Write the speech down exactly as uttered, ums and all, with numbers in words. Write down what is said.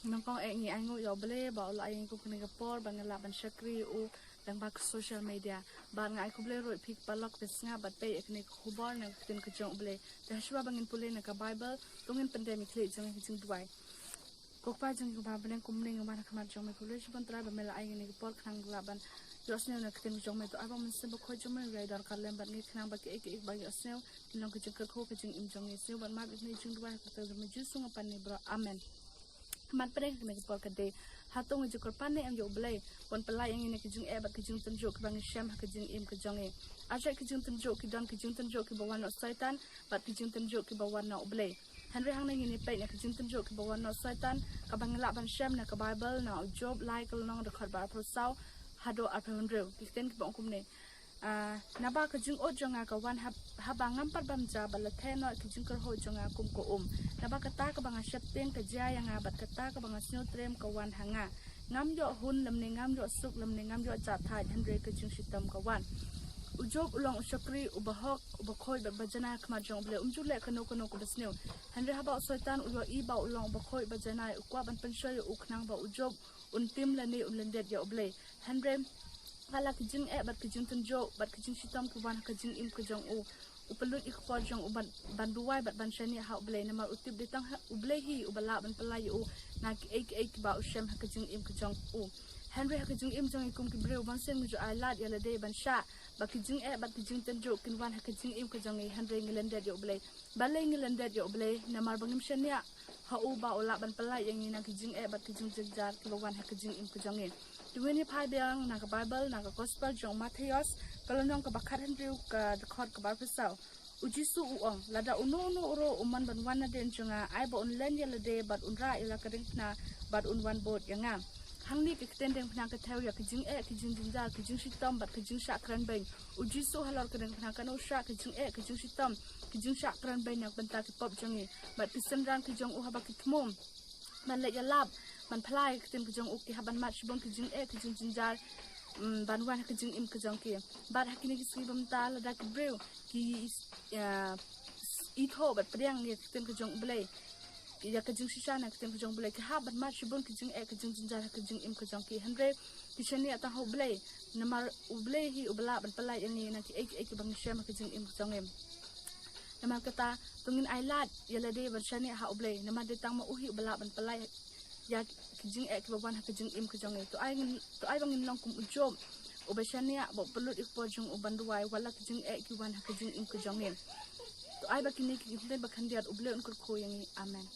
Nyngkong eh ngi ainguh ïa U Blei ba u la ai ngi kum kane ka por ba ngi lah ban shakri ïa u lyngba ka social media. Bad nga ai khublei ruh ïa phi ki paralok ba sngap bad peit ïa kane ka khubor na ka ktien ka jong U Blei. Te hashwa ba ngin pule na ka Bible, to ngin pyndem ïa ki khlieh jong ngi ha ka jingduwai. Ko Kpa jong ngi kaba ha bneng, kumne ngi wan ha khmat jong me, khublei shibun Trai ba me la ai ngi kane ka por khnang ba lah ban ïohsngew na ka ktien jong me. To ai ba u Mynsiem Bakhuid jong me un ïai don ryngkat lem bad ngi khnang ba kiei kiei ba ngi ïohsngew kin long ka jingkyrkhu, ka jingim jong ngi. Sngew bad map ïa kane ka jingduwai ha ka kyrteng jong me Jisu nga pan ne baroh. Amen. Khmat pdeng ha kane ka por ka dei: Hato ngi ju kyrpad ne em ïa U Blei ban pyllait ïa ngi na ki jingeh bad ki jingtynjuh kiba ngi shem ha ka jingim ka jong ngi? Ar shait ki jingtynjuh ki don: ki jingtynjuh kiba wan na u Soitan bad ki jingtynjuh kiba wan na U Blei. Hynrei hangne ngin ïa peit na ki jingtynjuh kiba wan na u Soitan, kaba ngi lah ban shem na ka Bible, na u Job lai ka lynnong, dkhot ba arphew saw haduh arphew hynriew. Ki ktien kiba ong kumne: Ah, naba ka jingud jong nga ka wan hab-, haba ngam pat bam ja, bad la theh noh ki jingkyrhuh jong nga kum ka um. Naba kata kaba nga sheptieng ka jia ïa nga, bad kata kaba nga sngewtriem ka wan ha nga. Ngam ïoh hun lymne ngam ïoh suk lymne ngam ïoh jah thait, hynrei ka jingshitom ka wan. U Job u long u shakri uba hok, uba khuid bad ba janai ha khmat jong U Blei. Um ju leh kano kano kaba sniew. Hynrei haba u Soitan u ïohi ba u long uba khuid ba janai, u kwah ban pynshoi ïa u khnang ba u Job un tim lane un lyndet ïa U Blei. Hynrei wat la ki jingeh bad ki jingtynjuh bad ki jingshitom ki wan ha ka jingim ka jong u, u pynlut ïa ka por jong u ban, ban duwai bad ban shaniah ha U Blei, namar u tip dei tang ha U Blei hi uba lah ban pyllait ïa u na kiei kiei kiba u shem ha ka jingim ka jong u. Hynrei ha ka jingim jong ngi kum ki briew, bunsien ngi ju ai lad ïa lade ban shah ba ki jingeh bad ki jingtynjuh kin wan ha ka jingim ka jong ngi, hynrei ngi lyndet ïa U Blei. Balei ngi lyndet ïa U Blei? Namar ba ngim shaniah ha u ba u lah ban pyllait ïa ngi na ki jingeh bad ki jingjynjar kiba wan ha ka jingim ka jong ngi. To ngin ïa phai biang na ka Bible, na ka Gospel jong u Mathaios, ka lynnong kaba khathynriew, ka dkhot kaba arphew saw. U Jisu u ong: Lada uno uno ruh u mon ban wan nadien jong nga, ai ba un len ïa lade bad un rah ïa la ka diengphna bad un wan bud ïa nga. Hangne ka ktien diengphna ka thew ïa ki jingeh, ki jingjynjar, ki jingshitom bad ki jingshah kren beiñ. U Jisu halor ka diengphna kan u shah ki jingeh, ki jingshitom, ki jingshah kren beiñ na ka bynta ki pop jong ngi. Bad ki synran ki jong u haba ki thmu ban leit ïalap, ban phla ïa ka ktien ka jong u, ki hap ban mad shibun ki jingeh, ki jingjynjar, mm, ban wan ha ka jingim ka jong ki. Bad ha kine ki sngi ba mynta lada ki briew ki, ah, ithuh bad pdiang ïa ka ktien ka jong U Blei, ïa ka jingshisha na ka ktien ka jong U Blei, ki hap ban mad shibun ki jingeh, ki jingjynjar ha ka jingim ka jong ki. Hynrei ki shaniah tang ha U Blei, namar U Blei hi uba lah ban pyllait ïa ngi na kiei kiei kiba ngi shem ha ka jingim ka jong ngi. Namar kata, to ngin ai lad ïa lade ban shaniah ha U Blei, namar dei tang ma u hi uba lah ban pyllait ïa ki jingeh kiba wan ha ka jingim ka jong ngi. To ai ngin, to ai ba ngin long kum u Job, uba shaniah bad u pynlut ïa ka por jong u ban duwai wat la ki jingeh ki wan ha ka jingim ka jong ngi. To ai ba kine ki ktien ba khyndiat, U Blei un kyrkhu ïa ngi. Amen.